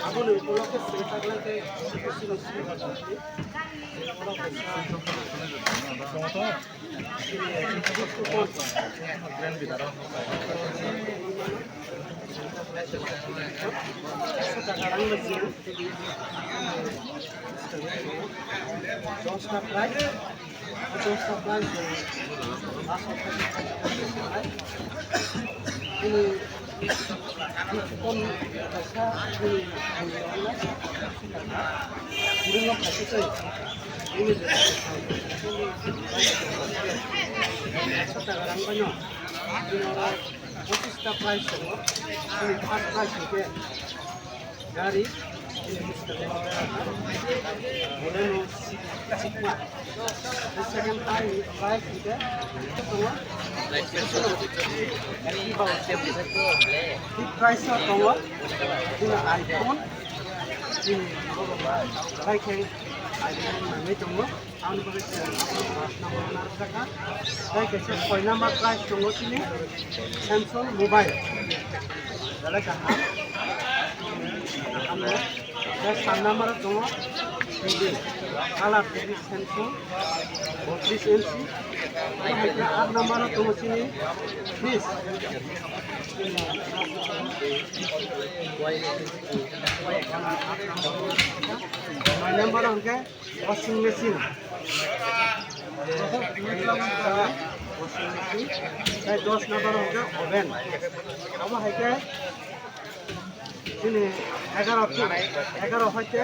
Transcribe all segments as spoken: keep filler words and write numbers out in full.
Aboni ulo khe swi taklai tei Dosta price, dosta price, ini kom kaisa ini ini kaisa ini sata garang banyo. Pachista price tongo, ini first price hwnkhe gari, ini Bolero Sigma. The second price, price hwnkhe tongo, fifth price o tongo, ini iPhone, ini iPhone nangwi tongo. Ang bagwi se number narwkjakha. Tei kaisa soi number price tongo chini Samsung mobile. Belai kaham. Kaham no. Tei sa number tongo T V. Color T V Samsung botris inch. Tei hai khe aat number tongo chini fridge. Nine number hwnkhe washing machine. Washing machine. Tei dos number hwnkhe oven. Abo hai khe chini egaro, egaro hoite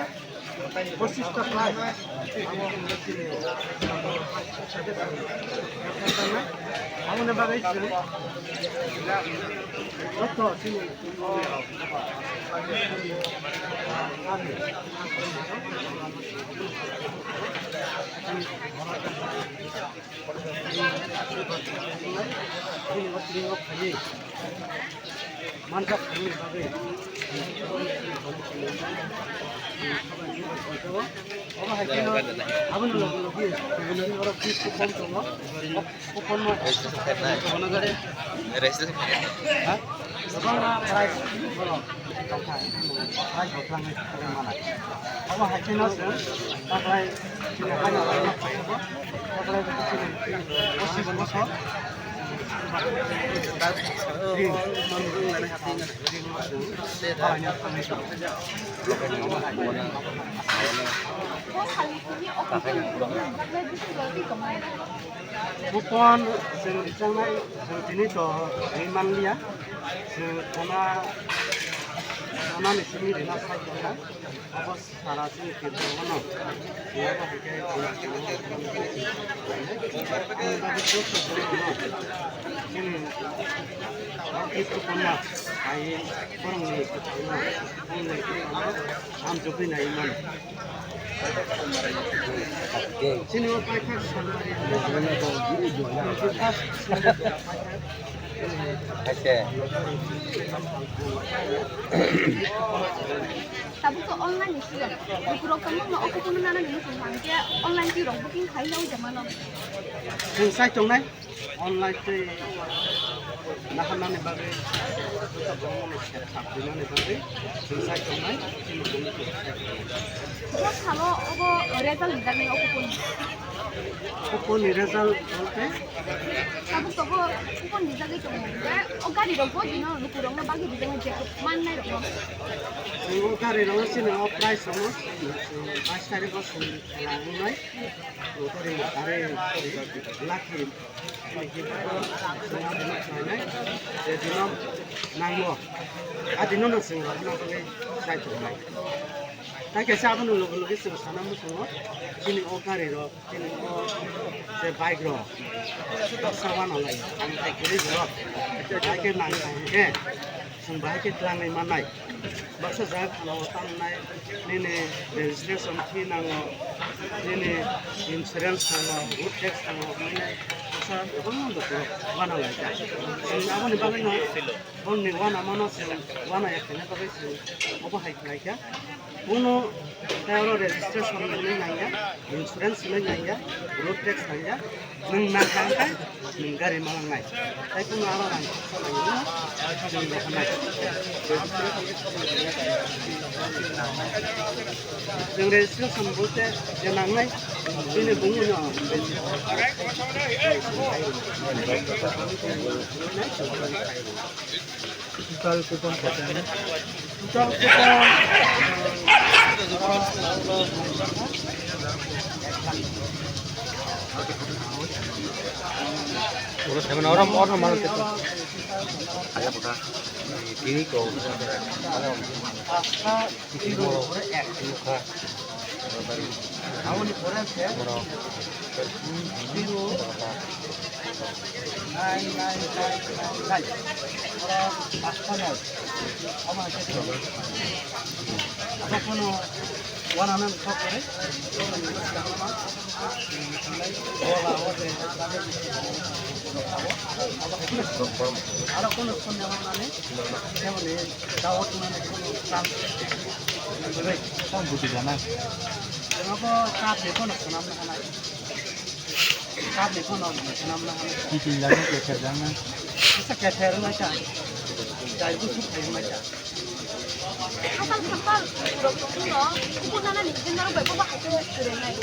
pochista price. Abo hwnkhe chini aboni bagwi chwng joto chini Obo hai kheno aboni logi logi oro fridge kupon tongo. Kupon ma. Ha? Kwbangma price borok. Price bo twlangwi manai. Obo hai kheno chwng taklai chini haino taklai chini pochisbo bosor. Kupon chwng rijak nai, chwng tini to ri manliya. Chwng thana, thana ni simi rina sai tongkha. Abo sara chini kirtong bono. Chini kirtong bono. Chini kirtong bono. Ai borongni kirtong bono. Ang jogwi nai man. Chini o paithak sanmari. Tabuk to online ni sila. Bukurok tamo no oku kuno nana ni muchung hangke online ti rok booking khai lau jamano. Chwng sai tongnai. Online tei naharnani bagwi joto borokno se thap rinani bagwi chwng sai tongnai, chini committee sai tongnai. Bo salo obo result rijak nai o kupon ni? Kupon ni result bolte? Tabuk tobo kupon rijagwi tongo, hwnkhe o gari rok bo dino lukurokno bagwi rijak nai, je mannai rokno. Chwng o gari rokno chini o price rokno chwng bais tarikh o chwng khalang wngnai. Lukurok are lucky. Chwng adino khlainai, je dino nango, adino no chwng rok no bagwi sai tongnai. Tai kaisa abono logi logi chwng sana muchungo, chini o gari rok, chini o je bike rok, baksa wanalai, ang tai kwrwi borok, tai khe nang kha hwnkhe, Chwng bahai khe twlangwi mannai. Baksa jaga khana o tamnai, nini registration fee nango, nini insurance nango, road tax nango, hwnwi baksa kwbangma dokoro uanalaikha. Chwng aboni bagwino bongni uanamano chwng uanaya khaina bagwi chwng obo hai khlaikha. Bono tei oro registration hwnwi nangya, insurance hwnwi nangya, road tax nangya, nwng nangkha hwnkhe nwng gari malangnai. Tei bono aro rang khoroksa nangya, nwng rokhanai. Nwng registration bolte je nangnai, bini bumungno Total coupon kaisa. Total coupon. Oro seven, oro, oro mana teko. Aya buka. Ini kau. Ini kau. Aboni pore se zero nine nine nine nine nine. Oro pasta noi. Omo hai khe abo phano one hundred kok kore. Aro kono phone nang nani, kemoni dawa tuna ni kono chance. Tang buti jana. Abo cup ni kono swnam na hanai. Cup ni kono swnam na hanai. Kiting lagi keter jana. Asa keter na cha. Jai bu suk thai na cha. Asal sapal rok tongmung no, kupon nana ni jin narok bai bobo hai khe kwrwi nai.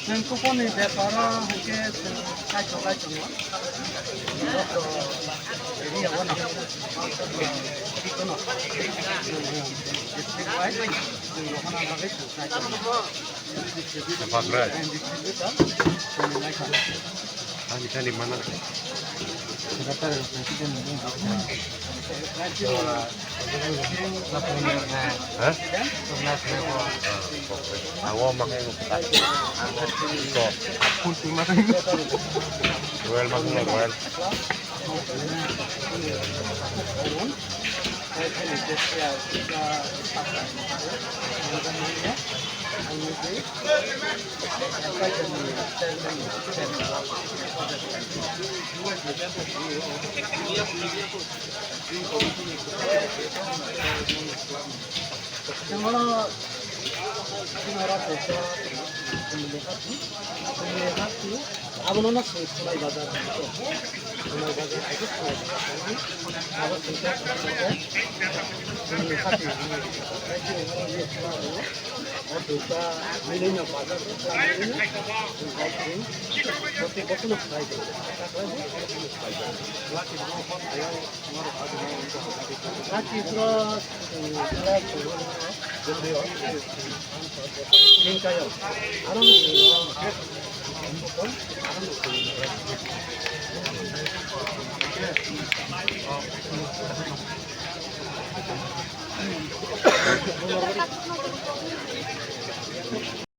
Chwng kupon ni bepar o hai khe chwng kaitor lai tongo. Joto area o no. District wise chwng rohorna bagwi chwng kaitor. Distributor chwng lai kha. Ani kani mana? Secretary president ni. Ha? Awo makai. Ko. Royal makai, Royal. Abono no sung Khulai bazar. Khulai bazar hai khe Khulai bazar thangwi abo sung khe chwngni sati hwnwi. Tei chini oro ye chwla tongo. O duita milino bazar duita milino chwng bai chwng. Botwi bokhno khlai tongo. Khlai bo bokhno khlai tongo. Lati bo hot ayang norok abo. Lati pro, chwng khlai tongo.